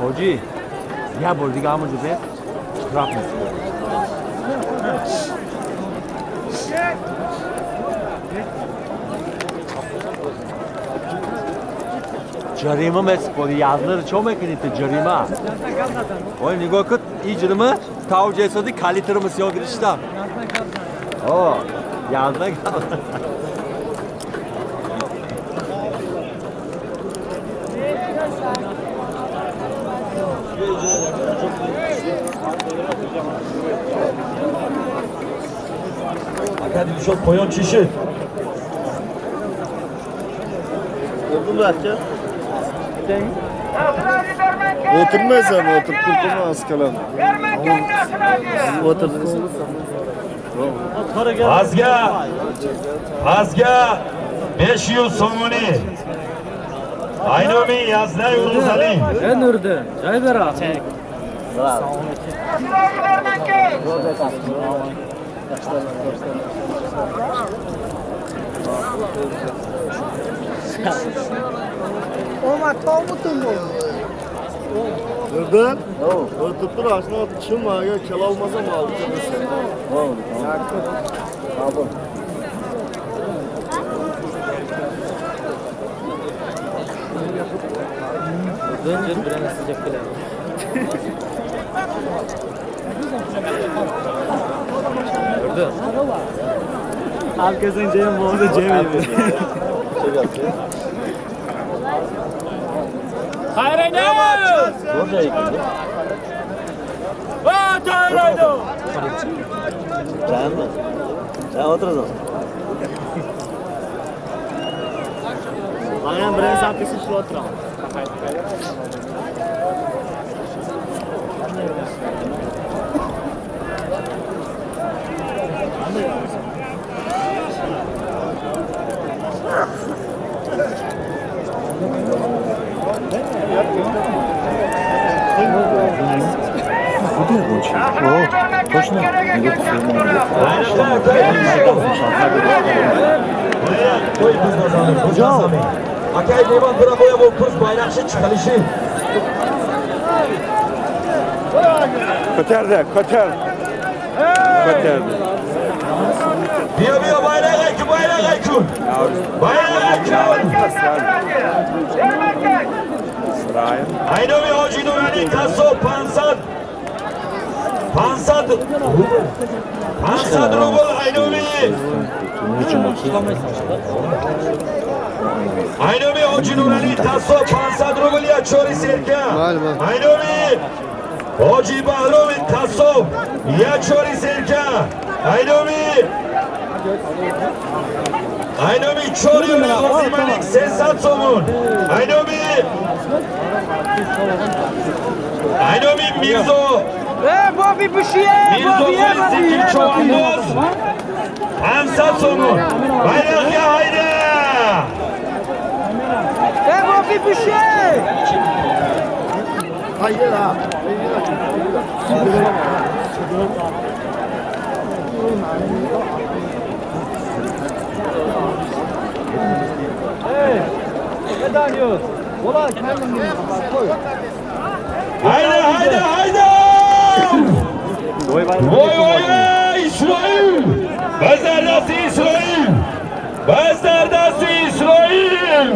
Ҳоҷӣ, як бор дига ҳамонҷо бе штраф месупорӣ. Ҷарима месупорӣ, язнаро чо мекунӣ ту ҷарима? Ой, нигоҳ кун, ин ҷирима тавҷесоди калитро мисиё гирифтам. О, язна гап. Ака Дилшод поён чӣ шуд? O'tirmaysan, o'tirib turibman askalam. Siz o'tirdingiz. Pazga Pazga 500 сомонӣ. Айноми Язнай Урузалӣ. Nurdi, joy bera. Nurdan? O'tirib tur, ashna tushunma, agar kela olmasam olib kelasan. Nurdi, jir bilan sizga keladi. Nurdi. Herkesin Cem oldu Cem evi. Aynen birinchi sapkasi ishlab o'tiraman. Акай Леван Бурабоя бо курс байрақши чиқалиши. Көтәрді, көтер. Көтәрді. Биё, биё, байрақ айкун, байрақ айкун. Байрақ айкун. Айноми Ҳоҷи Нуралӣ Кассоб 500 500 рубл 500 рубл Айноми Ҳоҷи Нуралӣ Кассоб 500 рубл як чори серка. Айноми Ҳоҷи Баҳроми Кассоб як чори серка. Айноми чори Ғози Малик 300 сомон. Айноми Мирзо Мирзо Зикир Човандоз 500 сомон. Байрақга hayda! Hayda, hayda, hayda! Voy voy, Isroil! Biz дар дасти Исроил! Biz дар дасти Исроил!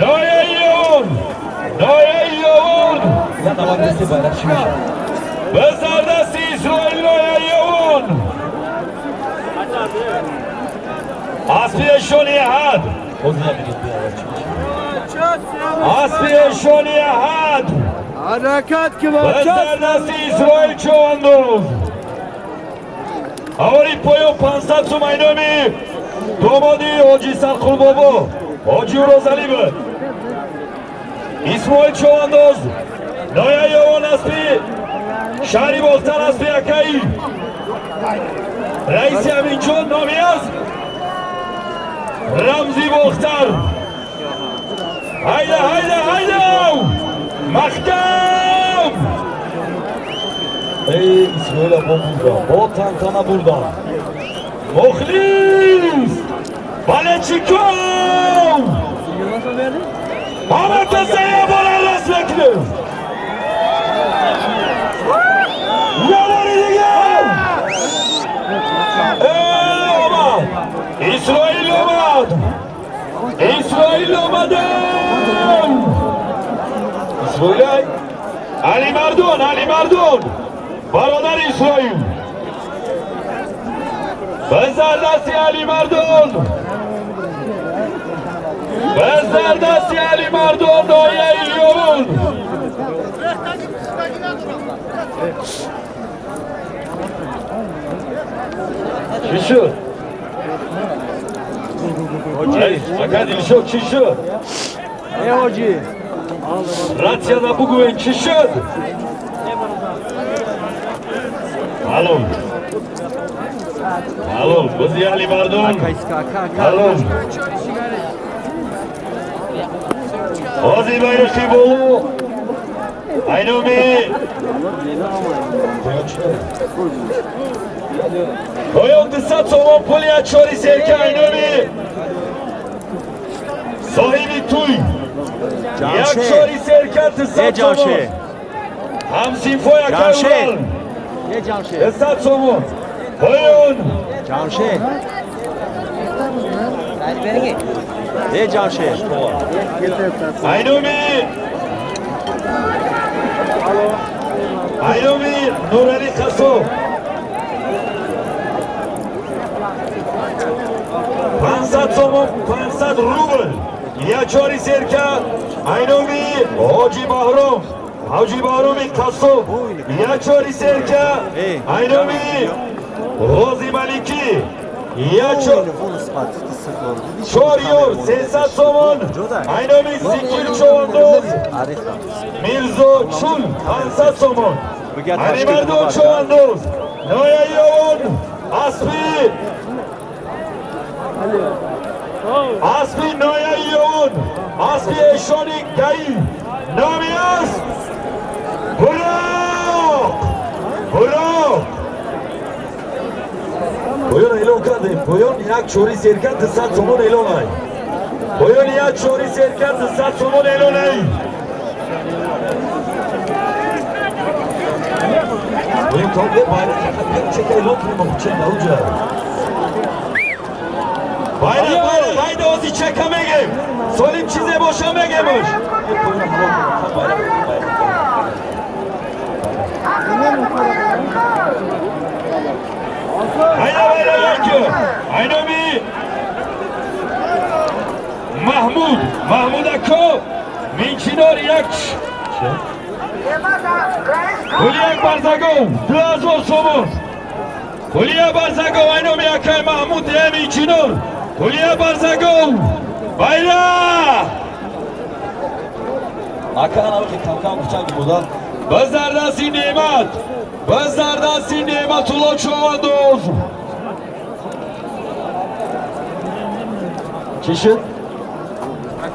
Нояён! Нояён! Biz дар дасти Исроил Нояён! Аспи эшони аҳад! Аспи эшони аҳад! Harakat ki Biz дар дасти Исроил човандоз! Аввали поё 500 сум айноми домоди Ҳоҷи Сарқулбобо Ҳоҷи Урозалӣ буд. Исмоил Човандоз Нояёвон аспи шаҳри Бохтар аспи акаи раиси Аминҷон номи аст Рамзи Бохтар. Hayda, hayda, hayda! Mahkam! Ey İsmail Abo burada. O tantana burada. Muhlis! Baleçikov! Ahmet Hasan'a bola rasmekli. омад! Исроил омадам! Исроил Алимардон, Алимардон! Бародар Исроил! Бизар дасти Алимардон! Бизар дасти Алимардон ноҳияи Ёвун! Чӣ шуд? Ака Дилшод, чӣ шуд? Э ҳоҷӣ. Ратсияда бугӯен, чӣ шуд? Маълум. Маълум. Бизи Алимардон. Ака иска, ака, ака. Маълум. Ози байрақи болу. Айноми. Поён 200 сомон пули ачори серка айноми. Соҳиби туй. Як Ҷамшед. чори серка Э 200 сомон. Ҷамшед. Ҳамсинфои акай Ҷамшед. Урал. Э Ҷамшед. 200 сомон. Поён. Ҷамшед. Э Ҷамшед. Айноми. Айноми Нурали Қассоб. 500 сомон, 500 рубл. Ячори серка Айноми Ҳоҷи Баҳром. Ҳоҷи Баҳроми Қассоб. Ячори серка Айноми Ғози Маликӣ. Ячор чор ёр 300 сомон. Айноми Зикир Човандоз. Мирзо Чул 500 сомон. Алимардон Човандоз. Нояи Ёвон. Аспи Аспи нояи Ёвон. Аспи эшони Гаи. Номи асп Буроқ. Буроқ. Поён эълон кардем. Поён як чори серка 200 сомон эълон ай. Поён як чори серка 200 сомон эълон ай. Поён то бе байрақ чека эълон кунем че науҷа. Байрақ байрақ haydi ози чека мегем. Солим чизе боша мегемш. Байрақ байрақ. Hayda bayrak yakı. Aynomi Mahmud, Mahmud Ako, Minçinor як. Гулияк Барзагов, 2000 сомон. Гулия Барзагов, Айноми Акай Mahmud Минчинор. Гулия Барзагов, байрақ. Ака анавқи камкам кучак буда. Биздар дасти Неъмат. Биздар дасти Неъматулло Човандоз. Чӣ шуд?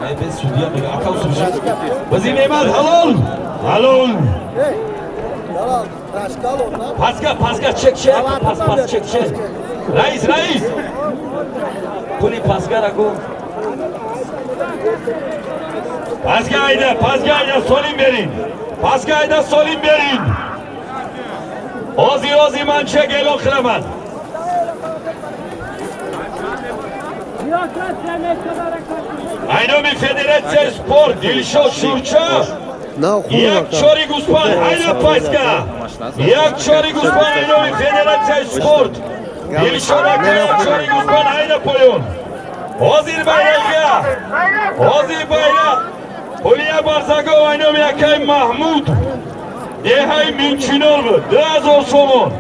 Ай бе судья мега, ака судья. Бизи Неъмат ҳалол. Ҳалол. Паска, паска, чек, чек, пас, пас, чек, чек. Раис, раис. Пули паска ра гу. Паска айда, паска айда, солим берин. Паска айда, солим берин. Ози, ози, ман чек эълон киламан. Айноми Федератсияи спорт Дилшод Шурча. Як чори гӯспанд айна паска. Як чори гӯспанд айноми Федератсияи спорт. Дилшод ака як чори гӯспанд айна поён. Ҳозир байрақа. Ҳозир байрақ. Пулия Барзагов айноми акай Маҳмуд. Деҳаи Минчинор буд. 2000 сомон.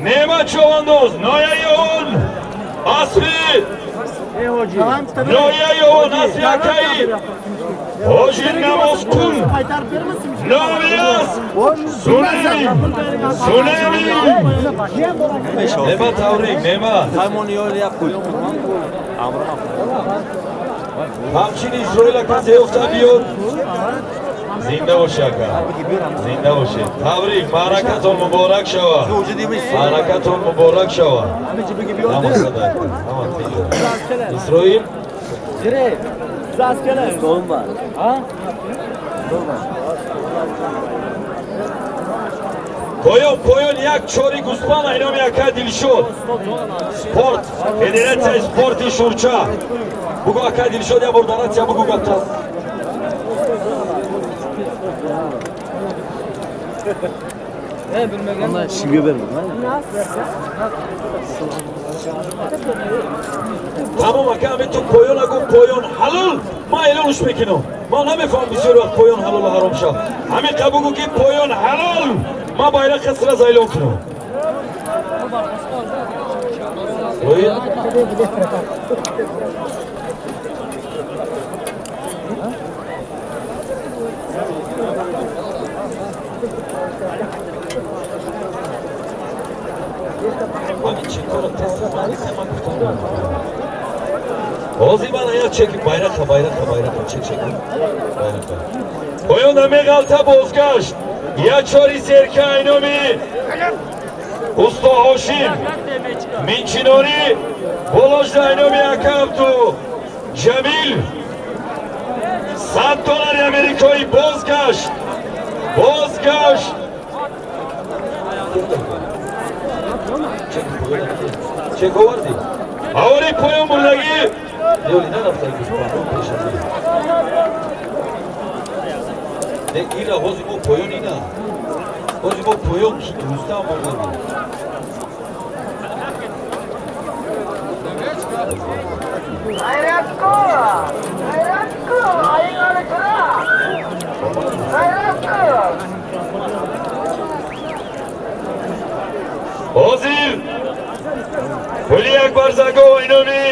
Неъмат Човандоз, нояи Ёвон, аспи нояи Ёвон, аспи акаи Ҳоҷи Намозкун. Номи асп Сунеми. Сунеми. Неъмат таврик, неъмат. Ҳамчунин Исроил ака зеёфта биёд. Зинда боши ака. Зинда бошед. Табрик, маъракатон муборак шавад. Маъракатон муборак шавад. Намоз садака. Намоз. Исроил. Поён, поён, як чори гӯспанд айноми ака Дилшод. Спорт, федератсияи спорти Шурча. Бугу, ака Дилшод, як бор даратсия бугу гапта. Тамом, ака, ами ту поён агу, поён ҳалол, ман эълонш мекунам. Ман намефаҳмам бисёр вақт поён ҳалолу ҳаром шав. Ҳамин қа бугу ки поён ҳалол, ман байрақ сразу эълон кунам. Ой. Ҳамин чӣ кора ман гуфтам. Ҳозир ман аяқ чеки байрақа, байрақа, байрақа, чек, чек. Байрақа. Поён намеғалта, бозгашт. Як чори серка айноми усто Ҳошим Минчинорӣ, боложда айноми ака Абду Ҷамил 100 доллари америкоӣ. Бозгашт, бозгашт. Чек овардӣ? Авори поён бурдагӣ. Лёли нарафта пеш аз ин. Не, ира ҳозир мо поён ина. Ҳозир мо поён Рустам бурдагӣ. Ғайратку! Ғайратку! Айнали тура! Ғайратку! Ҳозир Пули Акбарзаго иноми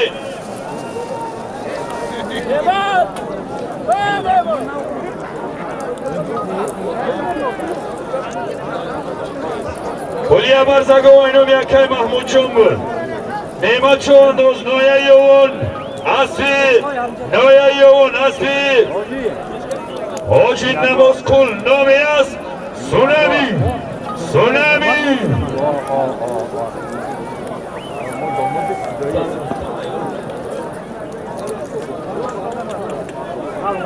Пули Акбарзаго иноми акай Маҳмудҷон буд. Неъмат Човандоз нояи Ёвон, аспи нояи Ёвон, аспи ҳоҷи Намозқул, номи аст Сунами, Сунами.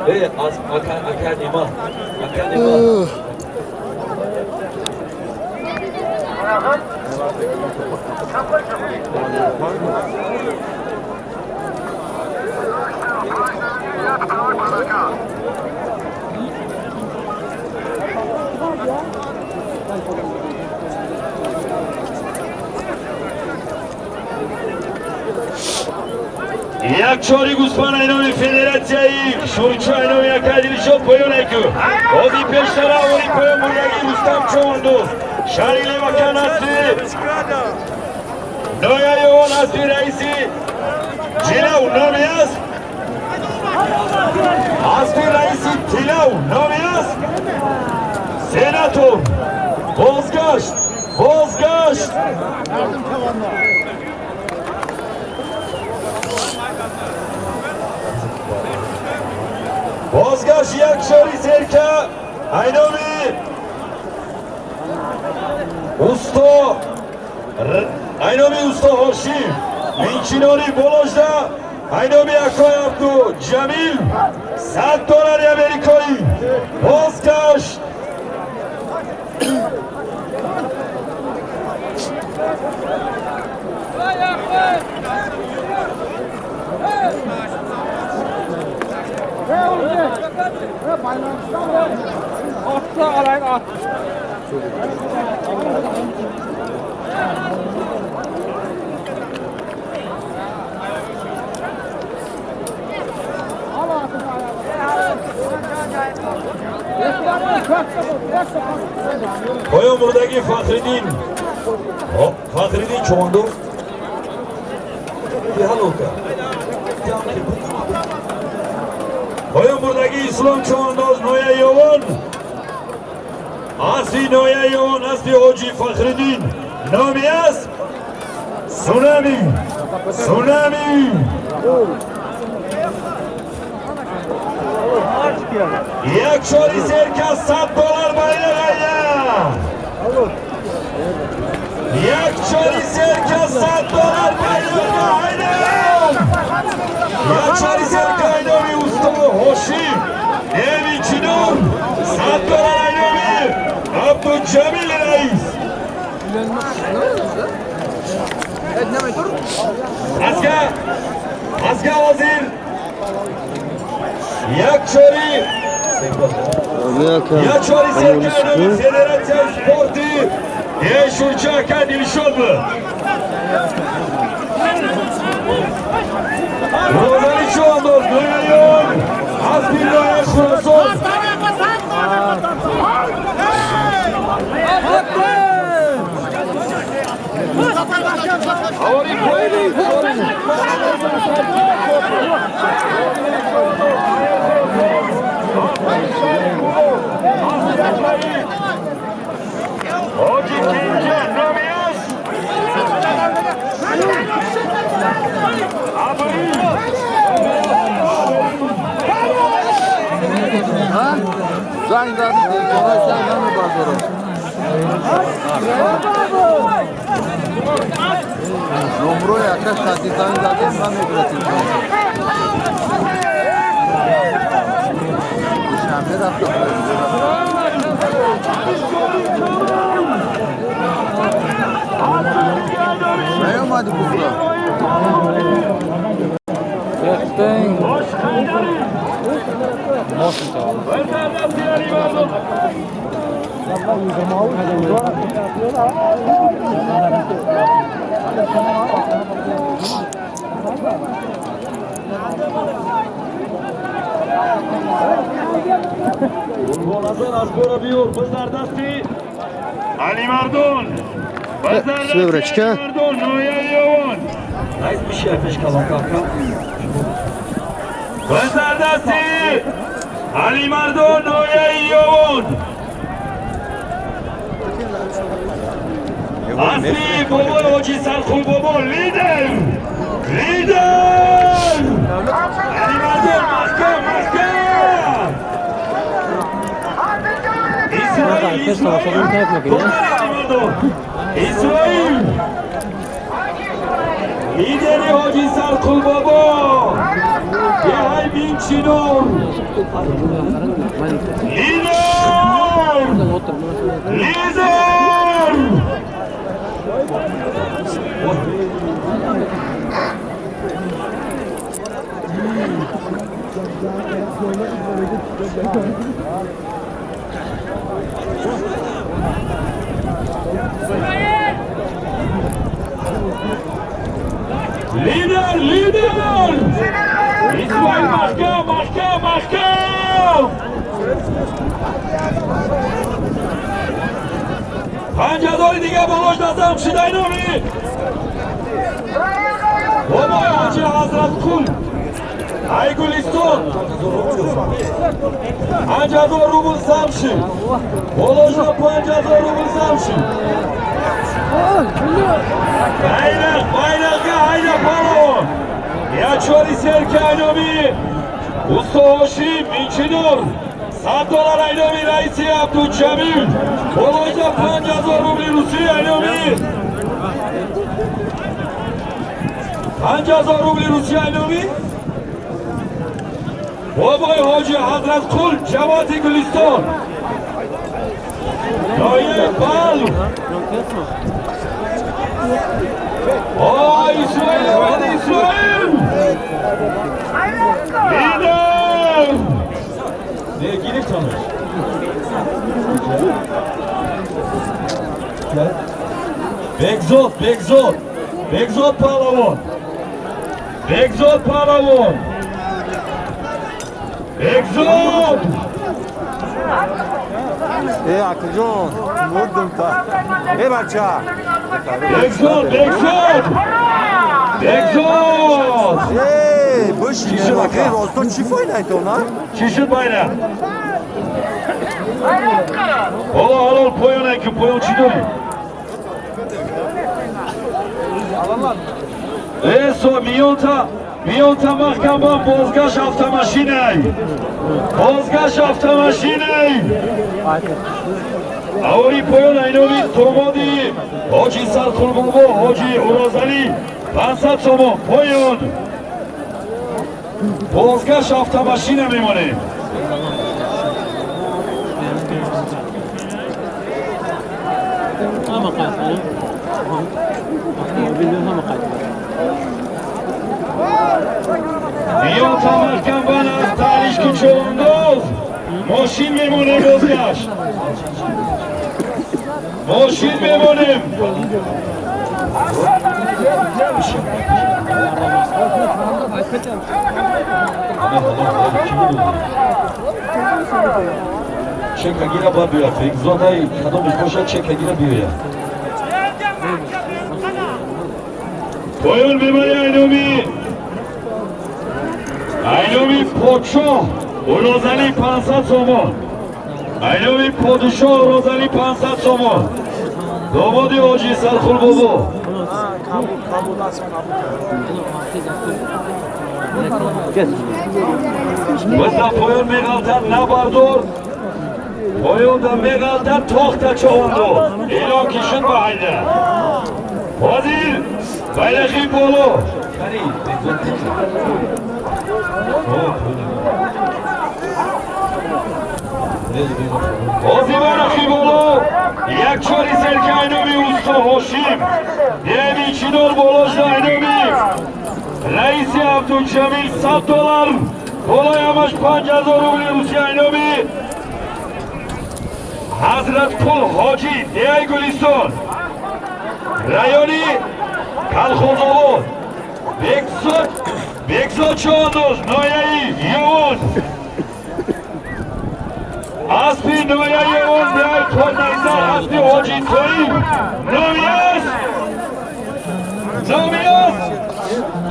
Э, аз ака, ака Неъмат, ака Неъмат. Як чори гӯспанд айноми федератсияи Шурча, айноми ака Дилшод, поён айку. Ҳозир пештара аввали поён бурдагӣ Рустам Човандоз. Шаҳри Левакан, аспи нояи Ёвон, аспи раиси Ҷилав, номи аст аспи раиси Тилав, номи аст Сенатор. Бозгашт, бозгашт. Бозгашт, як чори серка айноми усто айноми усто Ҳошим Минчинори, боложда айноми акои Абду Ҷамил 100 доллари америкоӣ. Бозгашт. Поён бурдагӣ Фахриддин, Фахриддин Човандоз ки ҳалока. Поён бурдагӣ Ислом Човандоз, нояи Ёвон, аспи нояи Ёвон, аспи ҳоҷи Фахриддин, номи аст Сунами, Сунами. Як чори серка 100 доллар байрағая. Як чори серка 100 доллар байраға айна. Як чори серка айноми усто Ҳошим Неми Чинор 100 доллар айноми Абдуҷамил раис. Азга ҳозир як чори як чори серкардаи федератсияи спорти Ешурча ака Дилшод буд. Розали Чувандоз Нояён аз бинои Хуросон. Ҳоҷи Кенҷа номи аст. Занг зад, занг намебардорам. Номрои ака шади занг задем, намегирад телефон. Душанбе рафта. Наёмади бухла. Қурбоназар аз бора биёр, бизар дасти Алимардон. Бизар дасти Севрочка. Алимардон, нояи Ёвон. Бизар дасти Алимардон, нояи Ёвон. Асли бобои ҳоҷи Сархул бобо лидер! Лидер! Алимардон, маҳкам, маҳкам! Исроил, Исроил! Алимардон! Исроил! Лидери ҳоҷи Сарқул бобо! Деҳай Минчинор! Лидер! Лидер! Лидер, лидер! Исмоил маҳкам, маҳкам, маҳкам! 5000 дига болош назарм шидай номи бобои ҳоҷи Ҳазратқул Айгулистон 5000 рубл замши болошда, 5000 рубл замши. Байрақ, байрақга айда, палавон! Ячори серки айноми усто Ҳошим Минчинор, 100 доллар айноми раиси Абдуҷамил, болоҷа 5000 рубли русӣ айноми, 5000 рубли русӣ айноми бобои ҳоҷи Ҳазратқул, ҷамоати Гулистон, ноҳияи Балх. Ой, Исроил омад, Исроил! Лидер! Не, гирифтамаш. Бекзод, Бекзод, Бекзод палавон! Бекзод палавон! Бекзод! Э, акаҷон, мурдум та. Э, бача. Бекзод, Бекзод! Бекзод! Э, бишин, ака, росто чӣ фоидаитон, а? Чӣ шуд байрақ? Ҳоло, ҳоло, поён ки поён чӣ дорӣ? Эсо миёнта, миёнта маҳкамбон, бозгашт автомашинай. Бозгашт автомашинай. Авори поён айноми домоди ҳоҷи Сарқулбобо ҳоҷи Урозалӣ, 500 сомон поён. Бозгашт автомашина мемонем. Hamma qaytadi. Avtomobilni hamma qaytadi. Yo Samarqand аз Талишки Човандоз мошин мемонем, бозгашт мошин мемонем. Чека гира ба биёяд, Бекзодай кадомиш бошад, чека гира биёяд. Поён мебари айноми подшоҳ Урозали 500 сомон. Айноми подшоҳ Урозали 500 сомон. Домоди ҳоҷи Сархулбобо. Бизда поён меғалтад, набардор. Поёнда меғалтад, тохта човандоз. Эълон ки шуд, ба ҳайда. Ҳозир байрақи боло. Қани, Бекзод. Ҳозир байрақи боло якчори селка айноми усто Ҳошим. Деви Чинор болошда айноми раиси Абдуҷамил 100 доллар. Болои ҳамаш 5000 рубли Русия айноми Ҳазратқул ҳоҷӣ, деҳаи Гулистон, райони Калхозобод. Бекзод, Бекзод Човандоз, ноҳияи Ёвон. Аспи ноҳияи Ёвон, деҳаи Торнайзар, аспи ҳоҷи Тоиб. Номи аст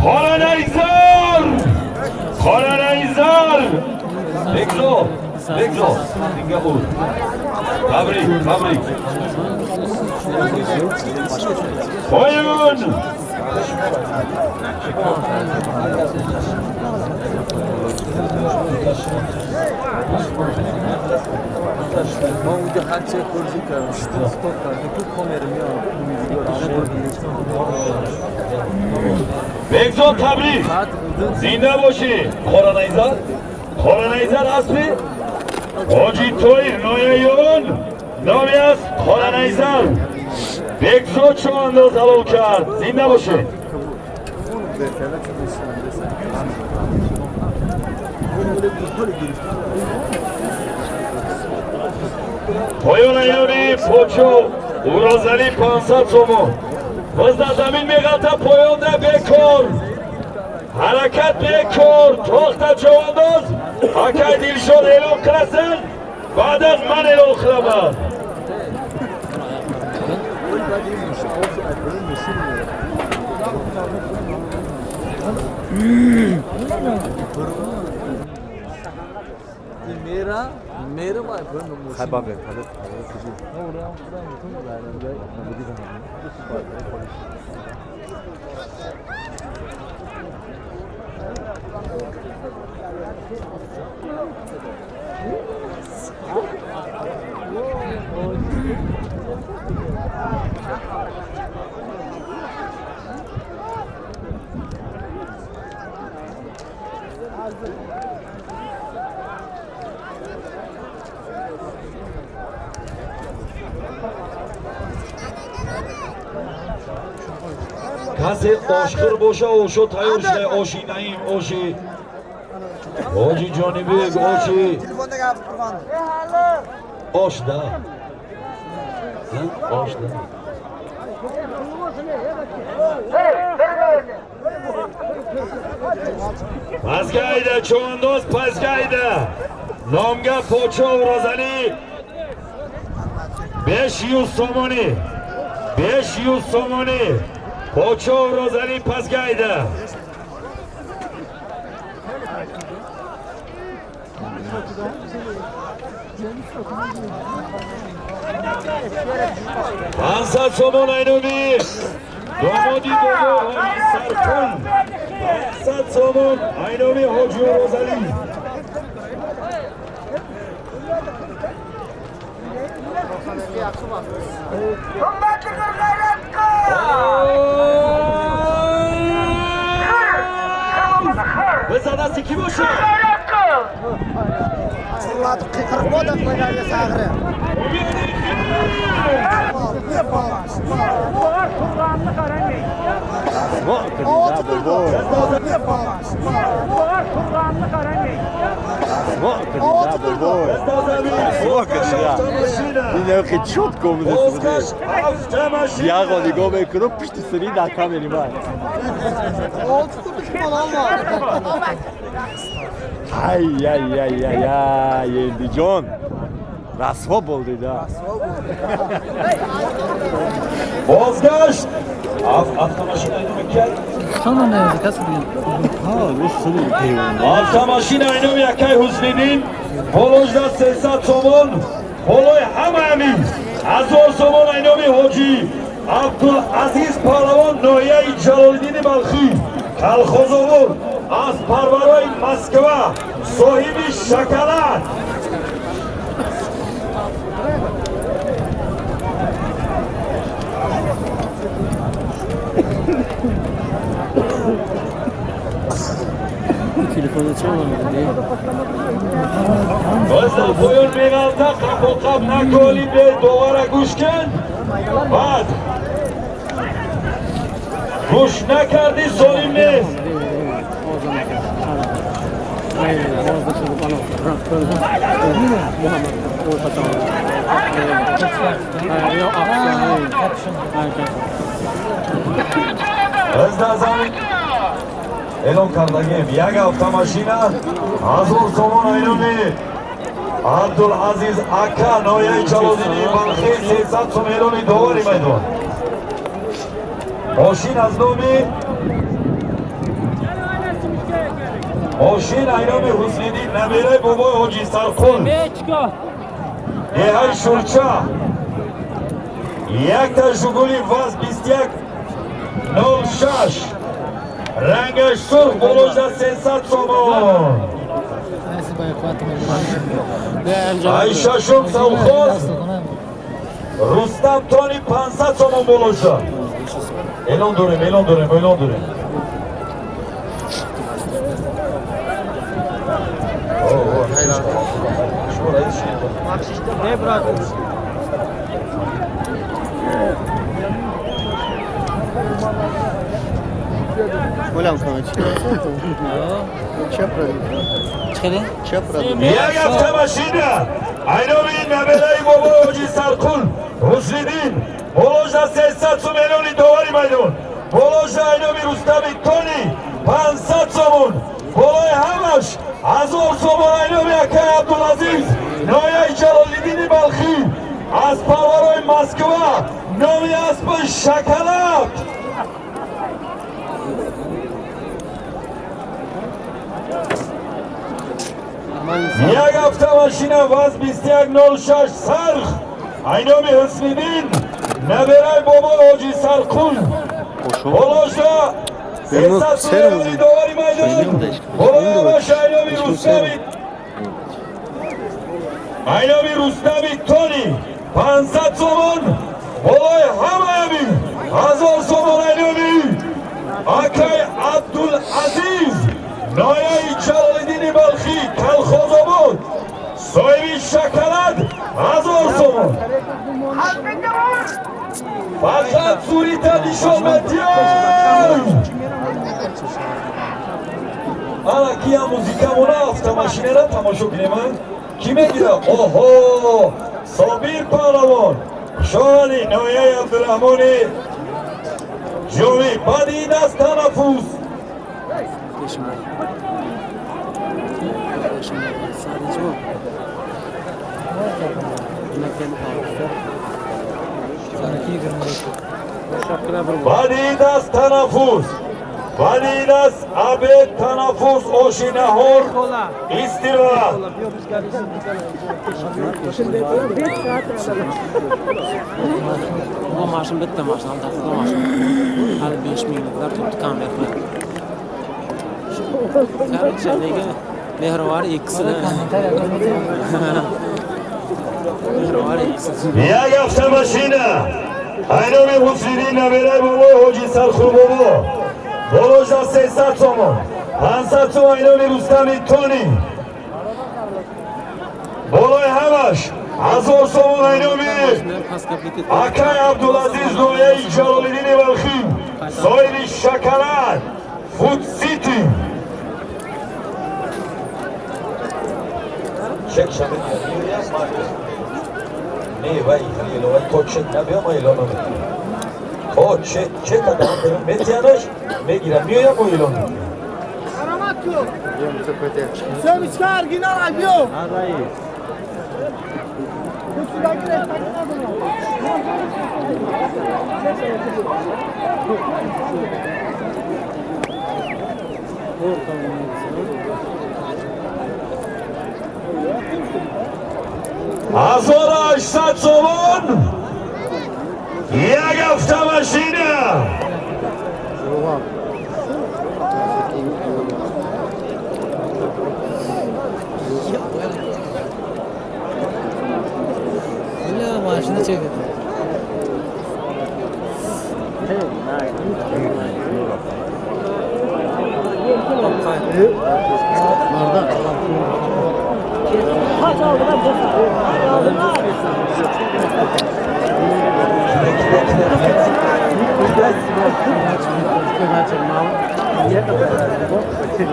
Хоранайзар. Хоранайзар. Бекзод, Бекзод, зинда буд. Табрик, табрик. Поён. ما اونجا هر چه خورجی کردم استاپ کردم تو کامر میام Бекзод, табрик. Зинда бошӣ. Хоранайзар. Хоранайзар, аспи ҳоҷи Тоир, ноҳияи Ёвон. Номи аст Хоранайзар. Бекзод Човандоз ҳалол кард. Зинда бошед. بهتره که بشن. Поён айёни подшо Урозалӣ 500 сомон. Боз дар замин меғалта, поёнда бекор. Ҳаракат бекор. Тохта Човандоз, акай Дилшод эълон қиласан, баъдан ман эълон qilaman. بعد این میشه آب میشه. میرا میرا ما خبابه. Касе ошхӯр боша, ошо тайёр шуда. Оши Наим, оши ҳоҷи Ҷонибек, оши ош да ош да. Пасгайда, чувандоз, пасгайда. Номга подшо Розалӣ 500 сомонӣ, 500 сомонӣ. Подшо Розалӣ пасгайда. 500 сомон айноми домоди бобо ҳоҷи Саркун. 500 сомон айноми ҳоҷи Розалӣ. Himmatli qil, g'ayrat qil! Biz adasi ki boша? G'ayrat qil! Fırlatıp qıyqırıp odam qo'ylarga sag'ri. Ин чётко Бозгашт автомашина. Яғо нигоҳ мекунам, пушти сири дар камери ман. Ай ай ай ай ай, Элдиҷон. Расво болдида. Бозгашт автомашина номи кай? Автомашина номи акай Ҳусниддин, боложда 300 сомон, болои ҳамаами 1000 сомон айноми ҳоҷӣ Абдулазиз Паҳлавон, ноҳияи Ҷалолиддини Балхӣ, Калхозобод, аз парварои Москва, соҳиби шоколад. Телефонda чӣ омадӣ? Боз дар поён меғалта, қапоқап наколи, бе довара гӯш кун, баъд гӯш накардӣ, солим нест. Biz дар замин эълон кардагем, як автомашина 1000 сомон айноми Абдулазиз ака, ноҳияи Ҷалолиддини Балхӣ, 300 сом эълони довари майдон. Мошин аз номи мошин айноми Ҳусниддин, набераи бобои ҳоҷи Сарқул, деҳаи Шурча, якта Жугули ВАЗ 2106, рангаш сурх, боложда 300 сомон. Айшашум совхоз, Рустам Тони, 500 сомон боложда. Эълон дорем, эълон дорем, эълон дорем. Шумо раис шудед. Не, брат. Гулям кана чи? Ча продукт? Чӣ? Ча продукт? Як автомашина айноми набераи бобои ҳоҷи Сарқул Ҳусниддин, боложда 300 сум, эълони довари майдон. Боложда айноми Рустами Тони 500 сомон, болои ҳамаш 1000 сомон айноми акай Абдулазиз, ноҳияи Ҷалолиддини Балхӣ, аз парварои Москва, номи аспи Шоколад. Як автомашина ВАЗ 2106 сарх айноми Ҳусниддин, набераи бобои ҳоҷи Сарқул, боложда 300 сум, эълони довари майдон. Болои ҳамаш айноми Рустами Тони 500 сомон, болои ҳамаами 1000 сомон айноми акай Абдулазиз, ноҳияи Ҷалолиддини Балхӣ, Калхозобод, соҳиби шоколад, 1000 сомон. Фақат сурита нишон медиҳам. Ана кия музикамона, автомашинара тамошо кунем, а? Кӣ мегира? Оҳо, Собир Паҳлавон, Шоҳали, ноҳияи Абдураҳмони Ҷомӣ. Баъди ин аст танаффус. Баъди ин аст танаффус, баъди ин аст обед, танаффус, оши наҳор, истироҳат. Bu mashin bitta mashin, taxta mashin. Hali 5 mingliklar turibdi konvertlar. Короче, nega Mehrvar ikkisini. Mehrvar ikkisi. Як автомашина айноми Ҳусриддин, набераи бобои ҳоҷи Сархул бобо, боложа 300 сомон, 500 сом айноми Рустами Тони, болои ҳамаш 1000 сомон айноми акай Абдулазиз, ноҳияи Ҷалолиддини Балхӣ, соҳиби шоколад, Фуд Сити. Чек шамед не вай илова то чек набиё, ма эълон намекунем. То чек чека дар метиянаш мегирам, меоям, мо эълон мекунем. 1800 сомон як автомашина. Бля, mashina chekadi.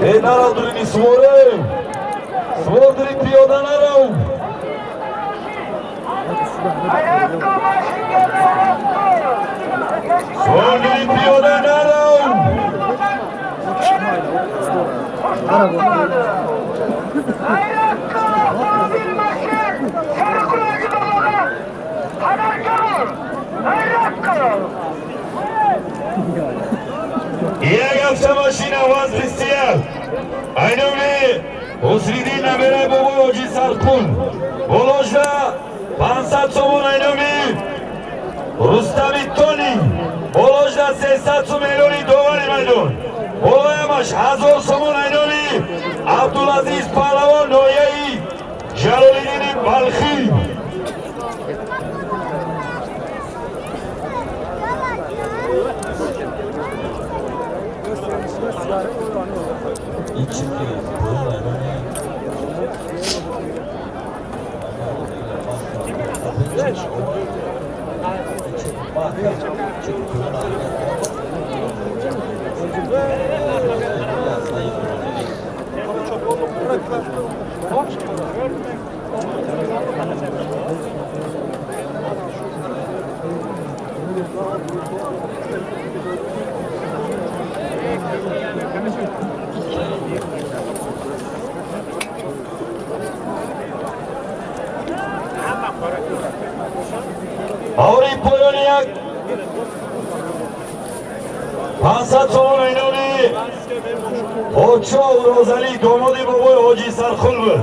Э, нарав, дурини суворе, сувор дури, пиёда нарав. G'ayrat qil, mashinga g'ayrat qil! Сувор дури, пиёда нарав. G'ayrat qil, avtomobil mashin! Sariqulagi bog'oga подарка bor! G'ayrat qil! Як автомашина ВАЗ 21 айноми Ҳусриддин, набераи бобои Ҳоҷи Сарқул. Боложа 500 сомон айноми Рустами Тони, боложа 300 сом эълони довари майдон. Болоямаш 1000 сомон айноми Абдулазиз Паҳлавон, ноҳияи Ҷалолиддини Балхӣ. Аври поёни як 500 сомон айноми Подшо Розалӣ, домоди бобои Ҳоҷи Сархул буд.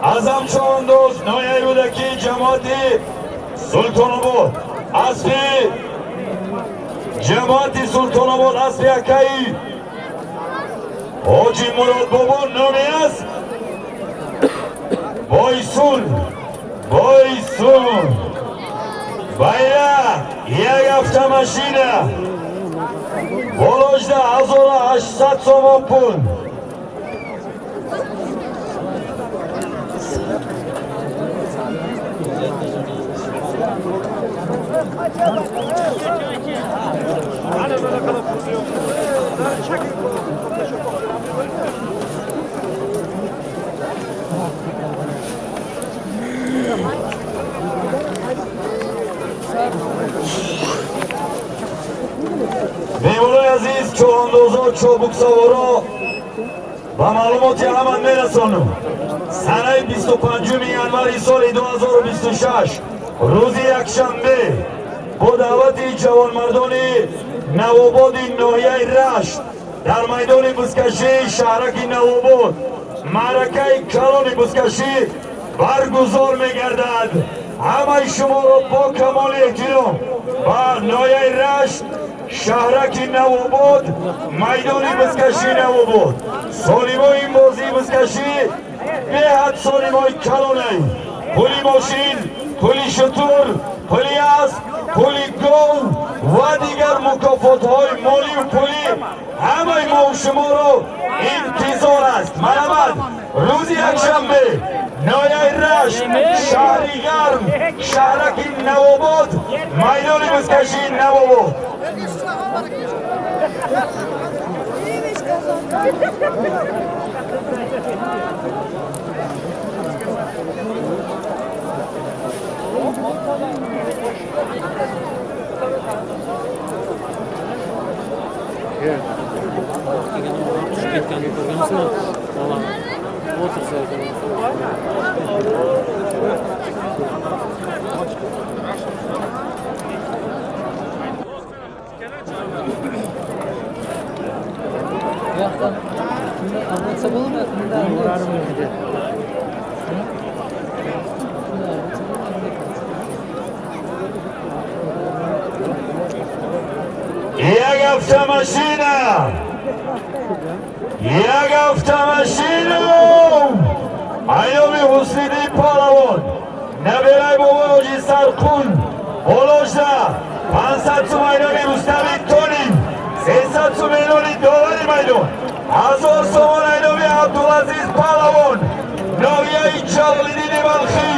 Азам Човандоз, ноҳияи Рӯдакӣ, ҷамоати Султонобод, аспи ҷамоати Султонобод, аспи акаи Ҳоҷи Муродбобо, номи аст Бойсун. Бойсун байра як автомашина, боложда 1800 сомон пул. Меҳмонои азиз, чӯҳандозо, чобуксаворо, ба маълумоти ҳама мерасонам: санаи 25 январи соли 2026, рӯзи якшанбе, бо даъвати ҷавонмардони Навободи ноҳияи Рашт дар майдони бузкашии шаҳраки Навобод маъракаи калони бузкашӣ баргузор мегардад. Ҳамаи шуморо бо камоли эҳтиром ба ноҳияи Рашт, шаҳраки Навобод, майдони бузкашии Навобод. Солимои ин бозии бузкашӣ беҳад солимои калонай: пули мошин, пули шутур, пули асп, пули гов ва дигар мукофотҳои молию пулӣ ҳамаи мову шуморо интизор аст. Марҳамат, рӯзи якшанбе, ноҳияи Рашт, шаҳри Гарм, шаҳраки Навобод, майдони бузкашии Навобод. Kelgan odam tushib ketganini ko'rgansizmi? Bola o'tirsa ekan. Bu yoqdan anlatsa bo'lmi? Unda Як автомашина! Як автомашина! Айноми Ҳусниди Палавон, набирай бобои Ҳоҷи Сарқул, болошда 500 сум айноми Рустами Толиб, 300 сум эълони довари майдон, 1000 сомон айноми Абдулазиз Палавон, ноҳияи Ҷалолиддини Балхӣ,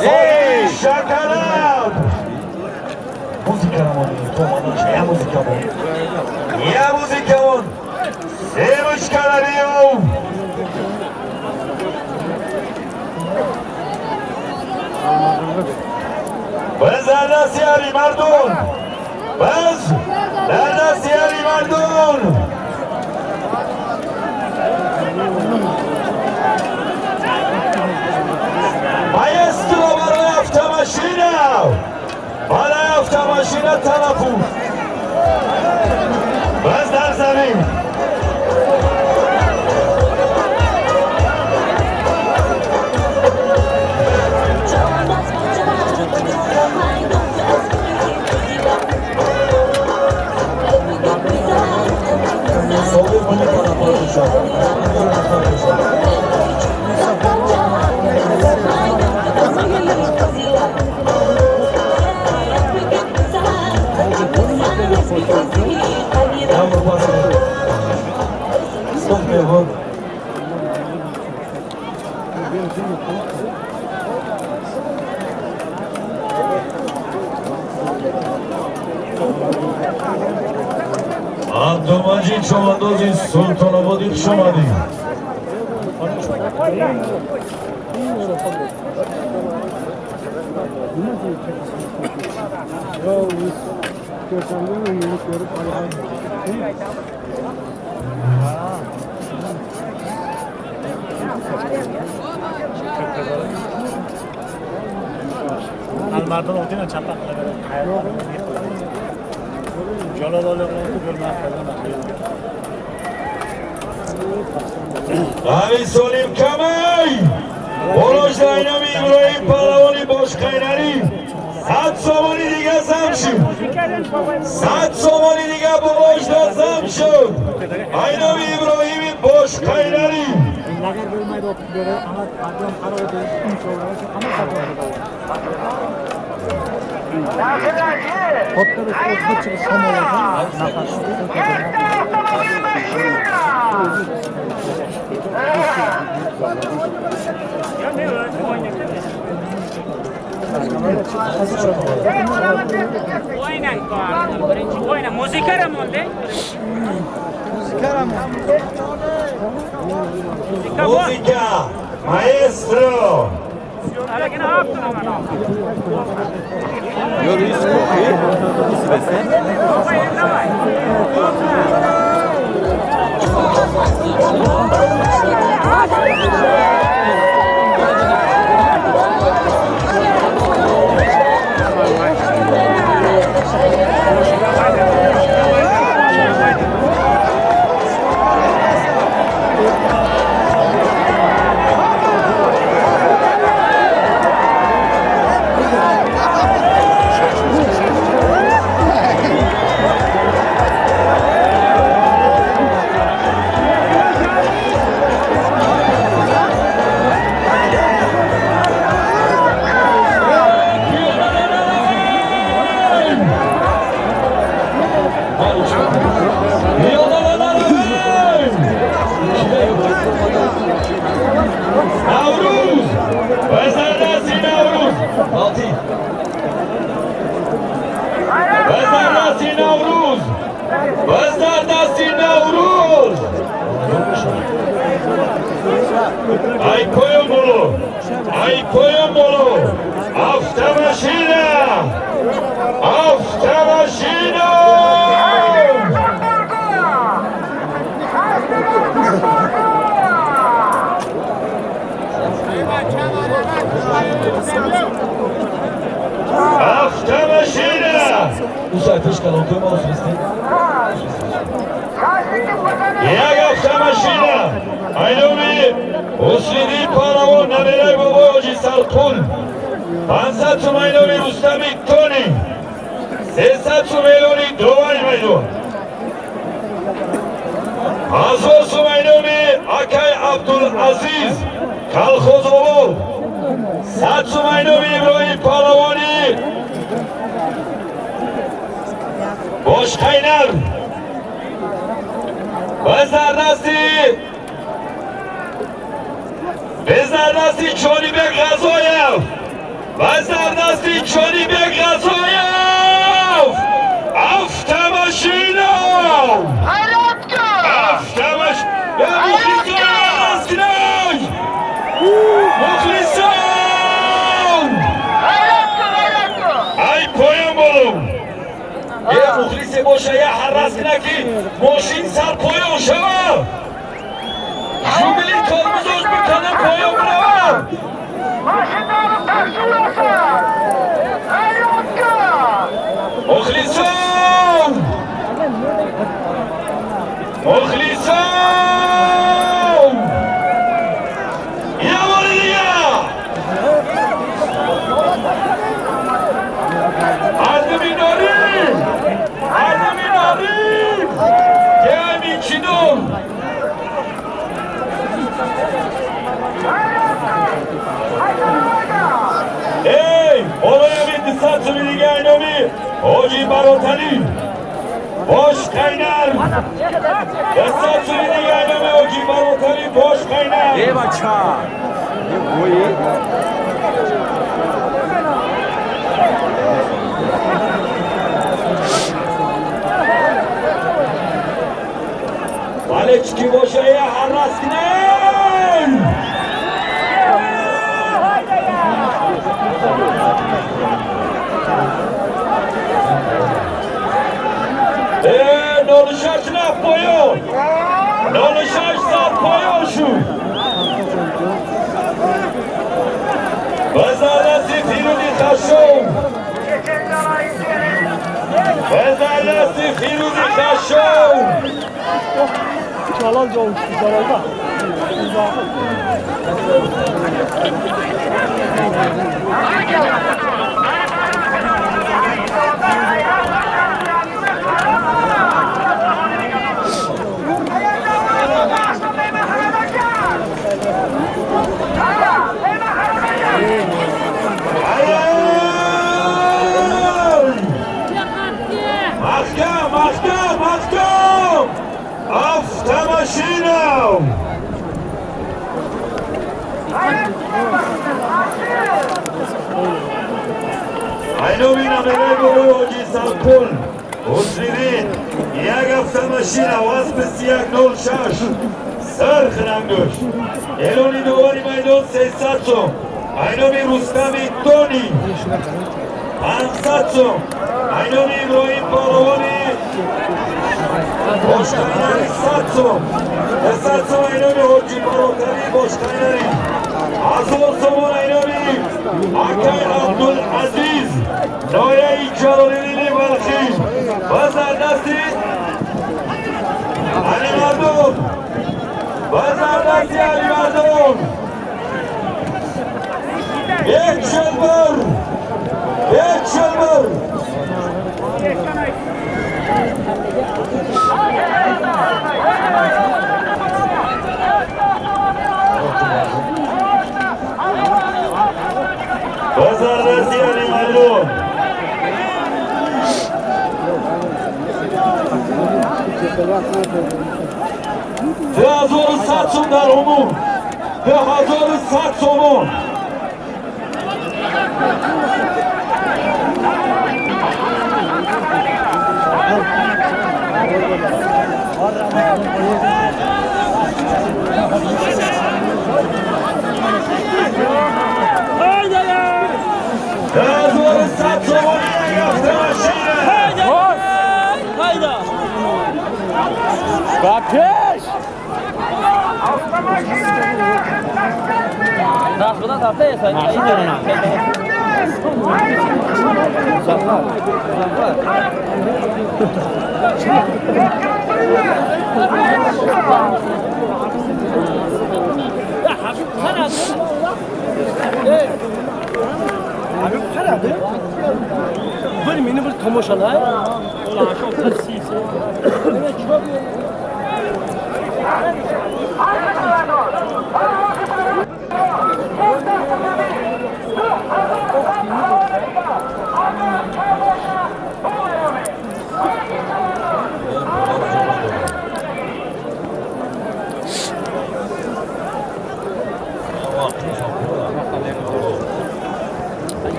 соҳиби шакараб. Музыка я музыка мон. Я музыка мон. Семочка набиёв. Biz дар дасти Алимардон. Biz дар дасти Алимардон. Маэстро барои автомашина. Барои автомашина талаффуз. Biz дар замин. Абдумаҷид Човандози Султонободӣ, хуш омадӣ. Alimardon o'tini chapa qilaveradi. Jalol o'tib bo'lmay. Ами Солим Камай! Болошда айноми Иброҳим Палавони Бошқайнарӣ 100 сомони дига зам шуд. 100 сомони дига болошда зам шуд. Айноми Иброҳими Бошқайнарӣ. Lagar bo'lmaydi o'tib beradi. Ama qadam qarab o'tib, Katta bir o'tga chiqib shamol nafas. O'ynang, birinchi o'yna. Muzika ramonda. Музыка! Маэстро! Yoruyiz ko'hi, isbese. Наврӯз! Базардаси Наврӯз! Алти! Базардаси Наврӯз! Базардаси Наврӯз! Ай поён боло! Ай поён боло! Автомашина! Автомашина! Автомашина! Як автомашина! Айноми Ҳусниди Паҳлавон набераи бобои Ҳоҷи Сарқул. 500 сум айноми Рустами Тони. 300 сум эълони довари майдон. 1000 сум айноми акай Абдулазиз Калхозобод. 100 сум айноми Иброҳим Паҳлавони Бошқайнар. Безардасти Чонибек Ғазоев. Безардасти Чонибек Ғазоев. Автомашина! Автомашина! Мухлисон! Ай поён болум! Е мухлисе боша, я ҳаррас кина ки мошин сар поён шава! Жумили тормозош бикана поён бирава! Мухлисон! Мухлисон! Я бори дига! Мардуми норим! Мардуми норим! Ҷамъи чинум! Эй, болоями 200 суми дига айноми Ҳоҷи Бароталӣ. Бошқайнар. 200 суми дига айноми Ҳоҷи Бароталӣ Бошқайнар. Э бача! Э Бале чӣ боша, я ҳаррас кунем! Э, 06 рафт поён! 06 зад поён шуд! Безардасти Фирӯзи Хашом! Безардасти Фирӯзи Хашом! Çalal yol zararda. Маҳкам, маҳкам, маҳкам! Автомашина! Айноми набераи бобои Ҳоҷи Сарқул Ҳусниддин як автомашина ВАЗ 2106 сарх рангош. Эълони довари майдон 300 сум. Айноми Рустами Тони 500 сум. Айноми Иброҳим Паҳлавони Бошқайнари 100 сум. 300 сум айноми Ҳоҷи Бароталӣ Бошқайнари. 1000 сомон айноми акай Абдулазиз нояи Ҷалолиддини Балхӣ. Базардасти Алимардон. Базардасти Алимардон. 501. 501. Базардасти Алимардон. 2100 сум дар умум. 2100 сомон. 2100 сомон як автомашина. Ба пеш!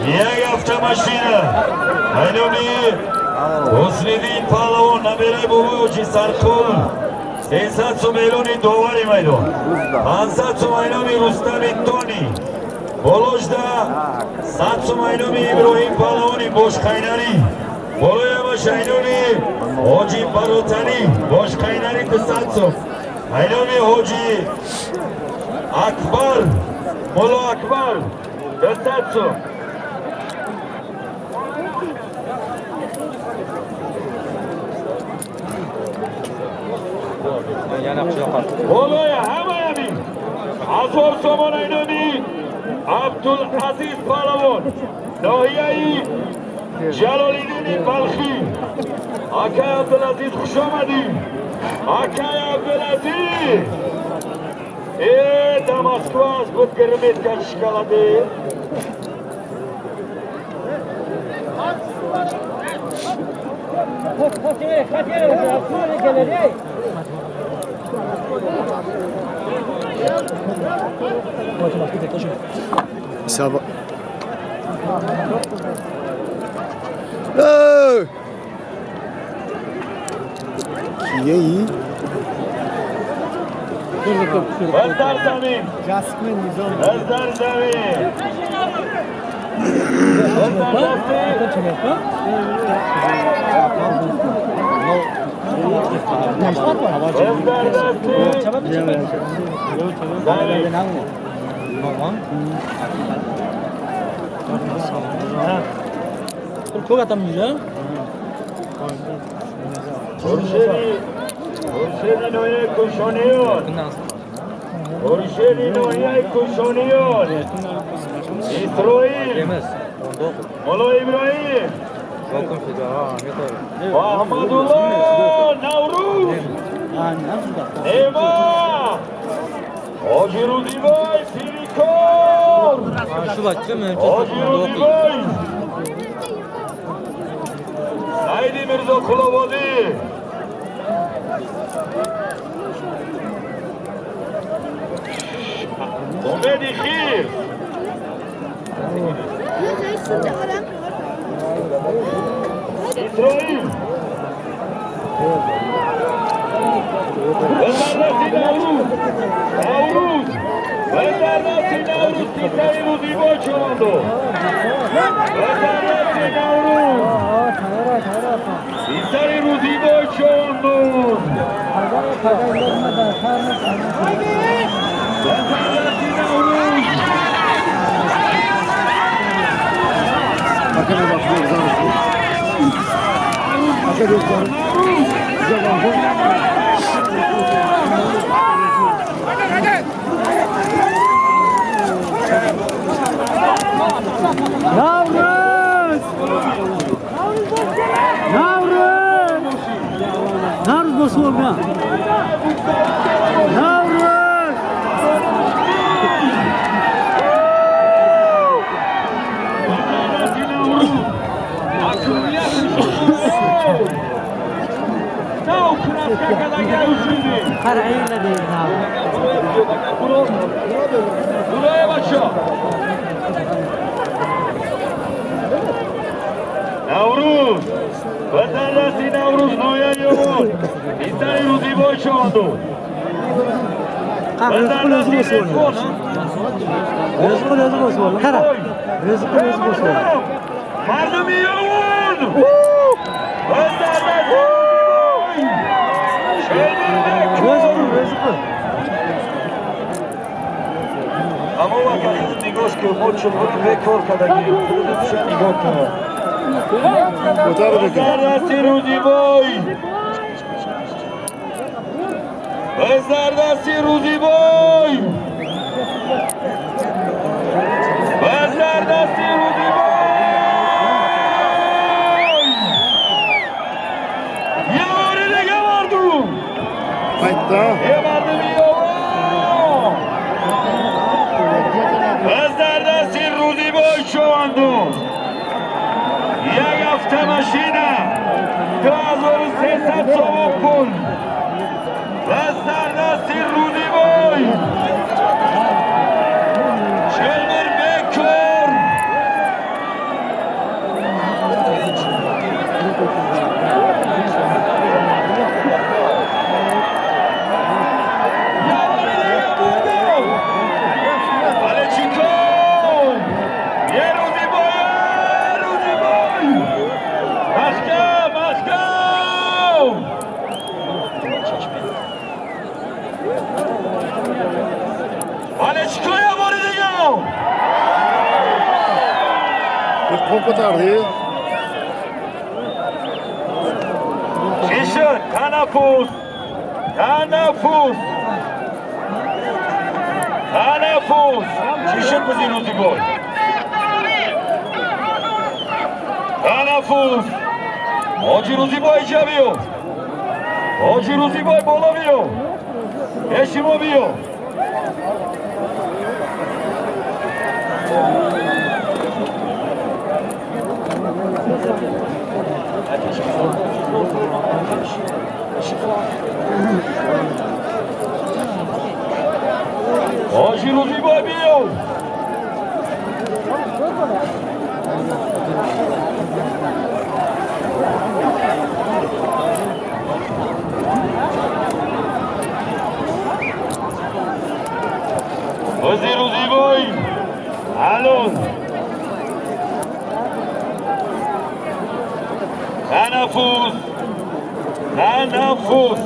Як автомашина. Айноми Ҳусниддин Паҳлавон, набераи бобои Ҳоҷи Сарқул, 300 сум эълони довари майдон, 500 сум айноми Рустами Тони, боложда 100 сум айноми Иброҳим Паҳлавони Бошқайнарӣ, болои ҳамаш айноми Ҳоҷи Баротанӣ Бошқайнарӣ 200 сум, айноми Ҳоҷи Акбар Мулло Акбар 200 сум. Болои ҳамаямин 1000 сомон айноми Абдулазиз Паҳлавон, ноҳияи Ҷалолиддини Балхӣ. Акай Абдулазиз, хуш омадӣ. Акай Абдулазиз, да Москва аз буд гирмет кар шоколаде. Ça va. Qui est il? Базар замин, базар замин. Хуршеди ноҳияи Кӯшониён, Хуршеди ноҳияи Кӯшониён, Исроил Мулло Иброҳим, Аҳмадулло Наврӯз, Нема Ҳоҷи Рӯзибой Пирикор, Ҳоҷи Рӯзибой Саиди Мирзоқулободӣ. Умеди хир. Исроил. Базардаси Наврӯз, Наврӯз, базардаси Наврӯз, писари Рӯзибой Чомандо. Базардаси Наврӯз, писари Рӯзибой Чомандо. Базардаси Наврӯз. Navruz! Navruz! Navruz bosib. Navruz! Наврӯз, базардаси Наврӯз, ноҳияи Ёвон, писари Рӯзибой Чомандо. Базардаси Резвон. Мардуми Ёвон, базардаси Рӯзибой. Тамом ака нигоҳ кун, мо чулбур бекор кардагим. Худат нигоҳ кун. Дасти Рӯзибой. Биздар дасти Рӯзибой. Биздар дасти Рӯзибой. یه بار دیگه مردم. یه مردم یاوا. بزدر دستی روزیبای شواندون. یک هفته ماشینه 2300 سوم پول. بزدر دستی روزیبای. چلمر بکر. چی شد؟ تنفس تنفس تنفس. چی شد بزین روزیبای؟ تنفس. حاجی روزیبای جا بیو. حاجی روزیبای بالا بیو. اشیمو بیو. حاجی روزیبای بیو. حاجی روزیبای الان تنفس تنفس.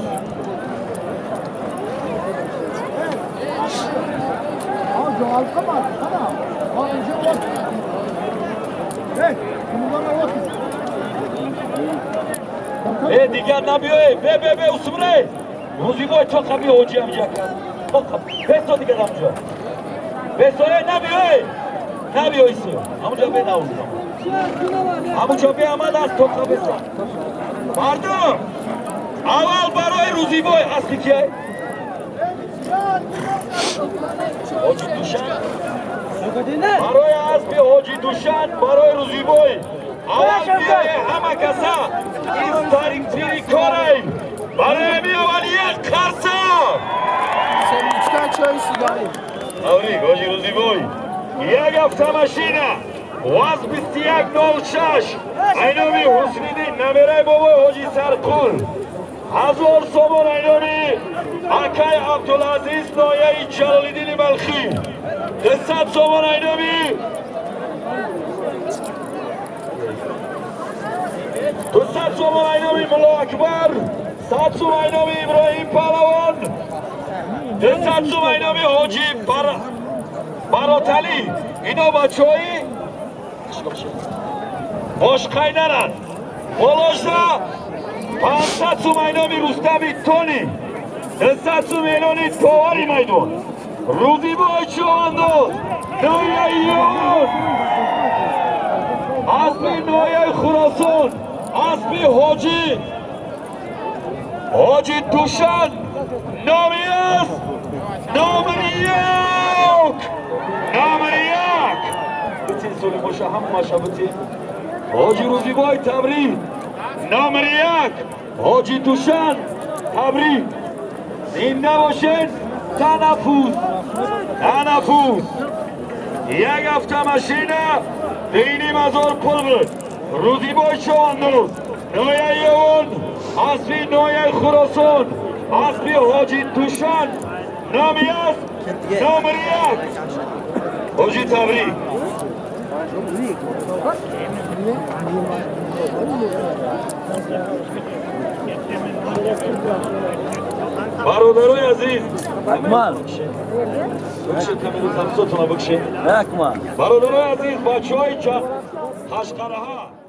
ای دیگر نبیای به به به اسمره روزیبای تو قبی حاجی همجا کرد تو قبی بسو دیگر همجا بسو. ای نبیای نبیای سو همونجا به نوزدم همونجا به آمد از تو قبی سو. مردم اول برای روزیبای اصلی کیه؟ حاجی دوشن. برای اسب حاجی دوشن برای روزیبای اول بیای همه کسا این تاریک تیری کاری برای همی اول یک خرسه تبریک حاجی روزیبای. یک هفته ماشینه واز 2106 اینامی حسنیدین نمیره بابای حاجی سرقل. 1000 سومون اینامی اکای عبدالعزیز نایه جلالیدین بلخی. 200 سومون اینامی 200 سومون اینامی ملا اکبر. 100 سومون اینامی ابراهیم پهلوان. 200 سومون اینامی حاجی براتعلی. اینا بچه های باشقاینرن. بالاجda 500 سوم اینامی رستمی تونی. 200 سوم اینامی تواری میدون. روزیبای چوانداز نایه یون اسب نایه خراسان اسب حاجی دوشن نامی است نامر یک نامر یک. بتین سولی باشه هم ماشه بتین. حاجی روزیبای تبریک نامر یک. حاجی دوشن تبریک. زنده باشین. تنفس تنفس. یک هفته ماشینه 2,500 پول بود. روزیبای چوانداز نایه یون اسبی نایه خراسان اسبی حاجی دوشن نامی است نامر یک. حاجی تبریک. Бародарои азиз, Акмал. Бикшед, камеру самсотона бикшед. Акмал. Бародарои азиз, бачаҳои қашқараҳа.